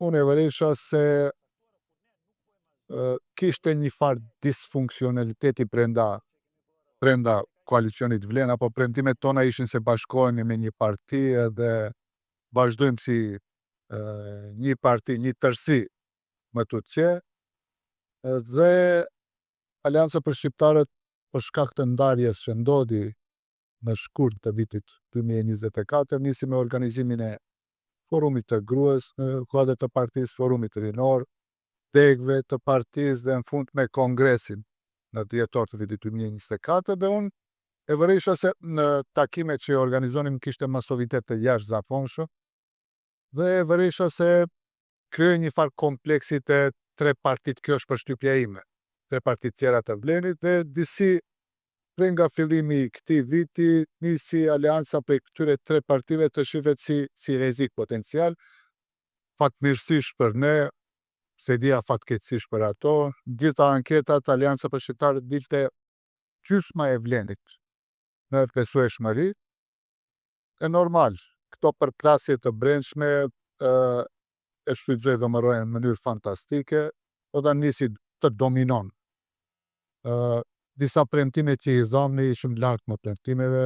Unë e vërejsha se kishte një farë disfunksionaliteti brenda brenda koalicionit Vlen apo premtimet tona ishin se bashkohemi me një parti edhe vazhdojmë si një parti, një tërësi më tutje dhe Aleanca për Shqiptarët për shkak të ndarjes që ndodhi në shkurt të vitit 2024 nisi me organizimin e forumit të gruas në kuadër të partisë, forumit rinor, degëve të partisë dhe në fund me kongresin në dhjetor të vitit 2024 dhe unë e vërejsha se në takimet që organizonim kishte masovitet të jashtëzakonshëm dhe e vërejsha se krijoi një farë kompleksi te tre partitë, kjo është përshtypja ime, tre partitë tjera të Vlenit dhe disi prej nga fillimi i këtij viti nisi aleanca prej këtyre tre partive të shifet si si rrezik potencial. Fatmirësisht për ne, s'e di a fatkeqësisht për ato, gjitha anketat Aleanca për Shqiptarët dilte gjysma e Vlenit në besueshmëri. E normal, këto përplasje të brendshme e shfrytëzoi VMRO-ja në mënyrë fantastike, do nisi të dominon. Disa premtime që i dhamë, ne ishim larg më premtimeve.